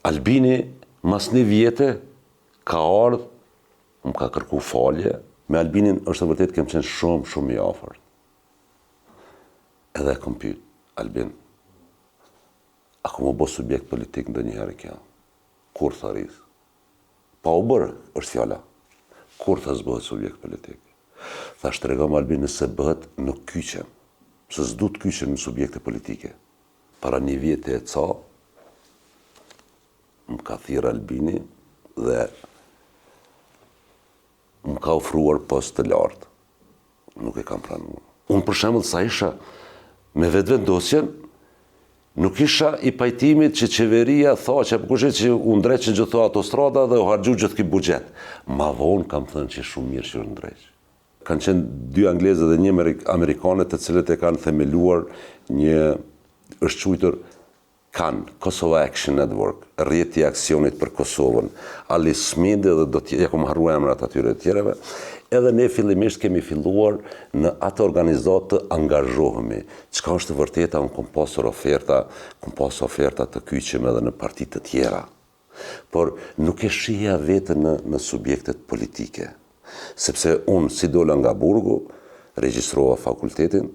Albini, mas një vjete, ka ardhë, më ka kërku falje. Me Albinin është e vërtet kem qenë shumë, shumë i afërt. Edhe e kom pyet, Albin, a ka m'u bo subjekt politik ndonjëherë kjo? Kurrë tha Riz? Pa u bërë, është fjala. Kurrë tha s'bëhet subjekt politik. Thash tregom Albin nëse bëhet nuk kyçem. Se s'du të kyçem në subjekte politike. Para një vjete e ca, më ka thirrë Albini dhe më ka ofruar post të lartë. Nuk e kam pranuar. Unë për shembull sa isha me Vetëvendosjen, nuk isha i pajtimit që qeveria Thaçi apo kush që u ndreqën gjithë autostrada dhe u harxhu gjithë ky buxhet. Ma vonë kam thënë që shumë mirë që u ndreq. Kanë qenë dy angleze dhe një amerikane të cilët e kanë themeluar një është quajtur KAN, Kosovo Action Network, Rrjeti i Aksionit për Kosovën, Ali Smith dhe do të ja kom harru emrat atyre të tjerëve, edhe ne fillimisht kemi filluar në atë organizatë të angazhohemi. Çka është e vërteta, unë kom pasur oferta, kom pasur oferta të kyçem edhe në parti të tjera. Por nuk e shihja veten në në subjektet politike. Sepse unë si dola nga burgu, regjistrova fakultetin,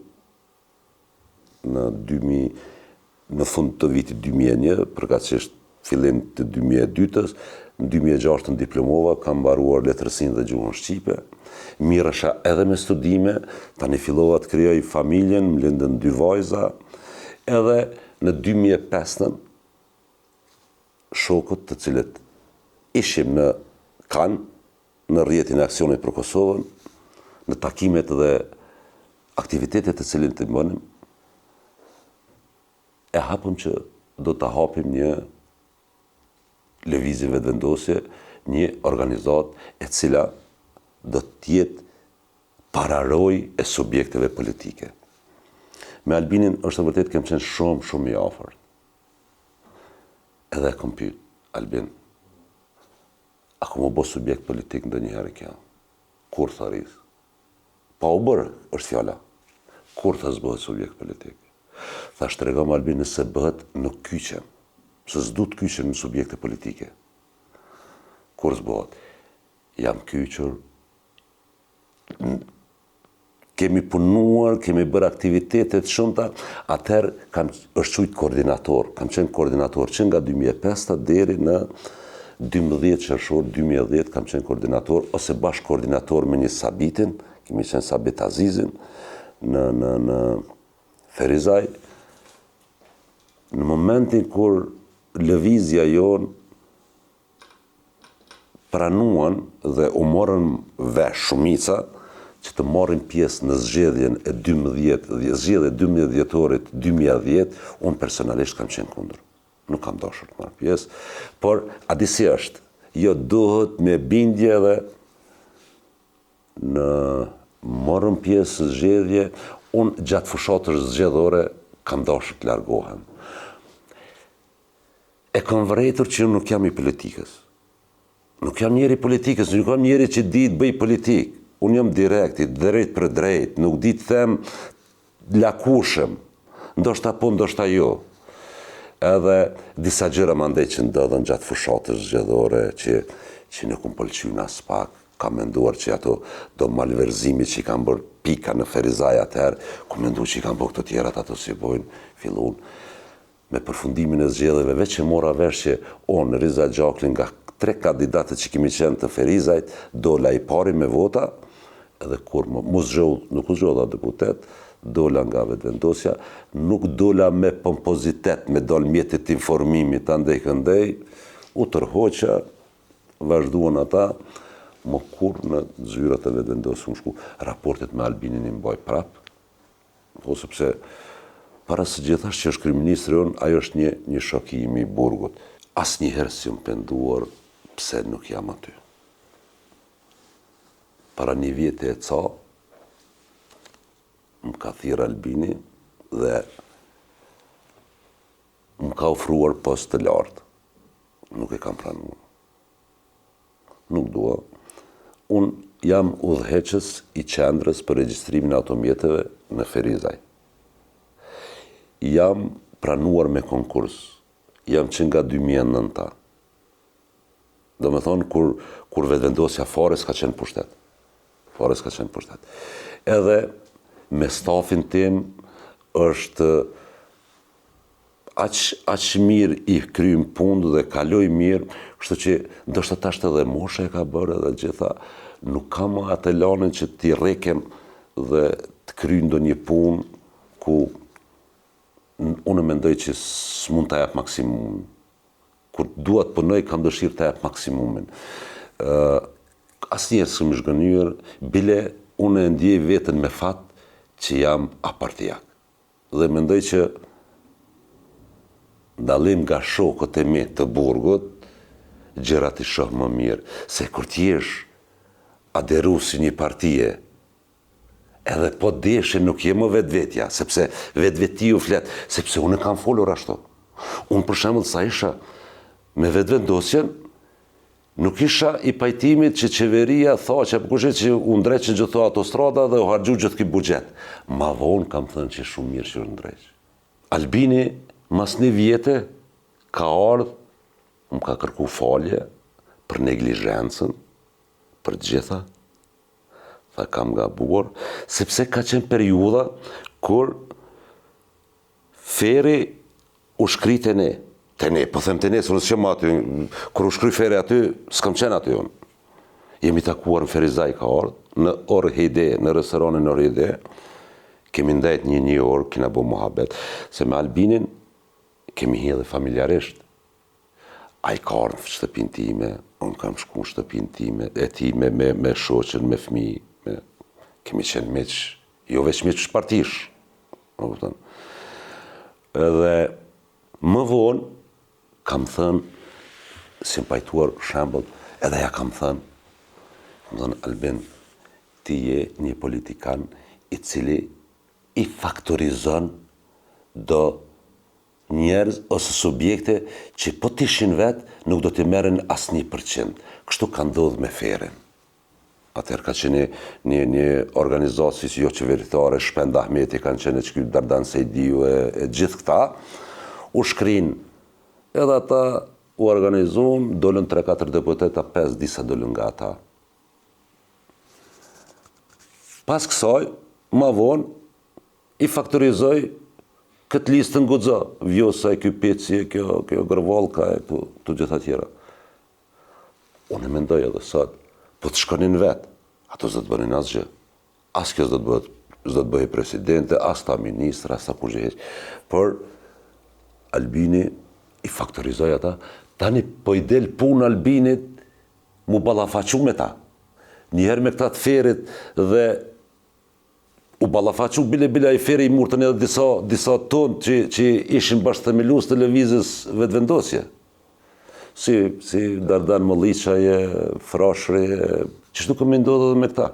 në 2000, në fund të vitit 2001, përkatësisht fillim të 2002-ës, në 2006-ën diplomova, kam mbaruar letërsinë dhe gjuhën shqipe, mirresha edhe me studime, tani fillova të krijoj familjen, më lindën dy vajza, edhe në 2005-ën, shokët të cilët ishim në KAN, në rrjetin e aksionit për Kosovën, në takimet dhe aktivitetet të cilët i bënim, e hapëm që do të hapim një lëvizje Vetëvendosje, një organizatë e cila do të jetë pararojë e subjekteve politike. Me Albinin është e vërtet kem qenë shumë, shumë i afërt. Edhe e kom pyet, Albin, a ka m'u bo subjekt politik ndonjëherë kjo? Kurrë tha Riz? Pa u bërë, është fjala. Kurrë tha s'bëhet subjekt politik. Thash tregom Albin nëse bëhet nuk kyçem. Se s'du të kyçem në subjekte politike. Kurrë s'bëhet. Jam kyçur kemi punuar, kemi bërë aktivitete të shumta, atëherë kam është quajt koordinator, kam qenë koordinator që nga 2005 deri në 12 qershor 2010 kam qenë koordinator ose bashkëkoordinator me një Sabitin, kemi qenë Sabit Azizin në në në Ferizaj. Në momentin kur lëvizja jonë pranuan dhe u morën vesh shumica që të marrin pjesë në zgjedhjen e 12, zgjedhjet e 12 dhjetorit 2010, unë personalisht kam qenë kundër. Nuk kam dashur të marr pjesë, por a di si është? Jo duhet me bindje dhe ne morëm pjesë në zgjedhje, unë gjatë fushatës zgjedhore kam dashur të largohem. E kam vërejtur që unë nuk jam i politikës. Nuk jam njeri i politikës, nuk jam njeri që di të bëj politikë. Unë jam direkt, i drejtpërdrejtë, nuk di të them lakushëm. Ndoshta po, ndoshta jo. Edhe disa gjëra mandej që ndodhën gjatë fushatës zgjedhore që që nuk më pëlqyen aspak, kam menduar që ato do malverzimi që i kanë bërë pika në Ferizaj atëherë, kam menduar që i kanë bërë këto tjerat ato si bojnë, fillun. Me përfundimin e zgjedhjeve veç e mora vesh që unë, Riza Xhakli nga tre kandidatët që kemi qenë të Ferizajt, dola i pari me vota, edhe kur m'u zgjodh, nuk u zgjodha deputet, dola nga Vetëvendosja, nuk dola me pompozitet, me dal mjetet informimit andej këndej, u tërhoqa, vazhduan ata, më kurrë në zyrat e Vetëvendosjes s'kom shku, raportet me Albinin i mbaj prapë, Po sepse para së gjithash që është kryeministri unë, ai është një një shok i imi i burgut. Asnjëherë s'jam penduar pse nuk jam aty. Para një vjete e ca, më ka thirrë Albini dhe më ka ofruar post të lartë. Nuk e kam pranuar. Nuk dua. Unë jam udhëheqës i qendrës për regjistrimin e automjeteve në Ferizaj. Jam pranuar me konkurs. jam që nga 2009-a. Domethonë, kur, kur vetëvendosja fare s'ka qenë pushtet. Fare s'ka qenë pushtet. Edhe me stafin tim është aq, aq mirë i kryjmë punë dhe kaloj mirë, kështu që ndoshta tash edhe mosha e ka bërë edhe gjitha, nuk kam më atë elanin që t'i rrekem dhe të kryj ndonjë punë ku unë mendoj që s'mund ta jap maksimumin. Kur dua të punoj, kam dëshirë të jap maksimumin. Ë asnjëherë s'jam zhgënjyer, bile unë e ndjej veten me fat që jam apartiak. Dhe mendoj që dallim nga shokët e mi të burgut, gjërat i shoh më mirë, se kur të jesh aderues i një partie, Edhe po deshe nuk je më vetvetja, sepse vetvetiu flet, sepse unë kam folur ashtu. Unë për shembull sa isha me vetëvendosjen, nuk isha i pajtimit që qeveria Thaçi apo kush që u ndreqën gjithë ato autostrada dhe u harxhu gjithë ky buxhet. Ma vonë kam thënë që shumë mirë që u ndreq. Albini mas një vjete ka ardhë, më ka kërku falje për neglizhencën, për gjitha, Tha kam gabuar, sepse ka qenë periudha kur Feri u shkri te ne. Te ne, po them te ne, se unë s'jam aty, kur u shkri Feri aty, s'kam qenë aty unë. Jemi takuar në Ferizaj ka ardhë, në Orhide, në restoranin Orhide, kemi ndejt një një orë, kina bo muhabet, se me Albinin kemi hi edhe familjarisht, Ai ka ardhë në shtëpinë time, unë kam shku në shtëpinë time, e tij me, me, me shoqen, me fëmijë, me, kemi qenë miq, jo veç miq partish, më kupton. Edhe më vonë kam thënë, s'jam pajtuar shembull, edhe ja kam thënë, kam thënë Albin, ti je një politikan i cili i faktorizon do njerëz ose subjekte që po të ishin vetë nuk do t'i merrin as 1%. Kështu ka ndodhur me Ferin. Atëherë ka qenë një, një organizatë si jo qeveritare, Shpend Ahmeti kanë qenë që ky Dardan Sejdiu e, e gjithë këta, u shkrin edhe ata u organizuan, dolën 3-4 deputeta, 5 disa dolën nga ata. Pas kësaj, ma vonë, i faktorizoi këtë listën Guxo, Vjosa e ky Peci e kjo, kjo Gërvallka e këto, këto gjitha tjera. Unë e mendoj edhe sot, po të shkonin vetë, ato s'do të bënin asgjë. As kjo s'do të bëhet, s'do të bëhej presidente, as ta ministra, as ta kurgjë hiç. Por Albini i faktorizoi ata, tani po i del punë Albinit mu ballafaqu me ta. Njëherë me këta të Ferit dhe u ballafaqu bile bile ai Feri i murtën edhe disa disa tonë që që ishin bashkëthemelues të lëvizjes Vetëvendosje. Si si Dardan Molliqaj e Frashëri e qështu ka me ndodhë edhe me këta.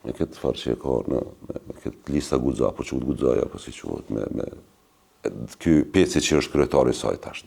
Me këtë farë që e ka në me, me këtë lista Guxo, apo quhet Guxoja, apo si quhet me me ky Peci që është kryetari i saj tash.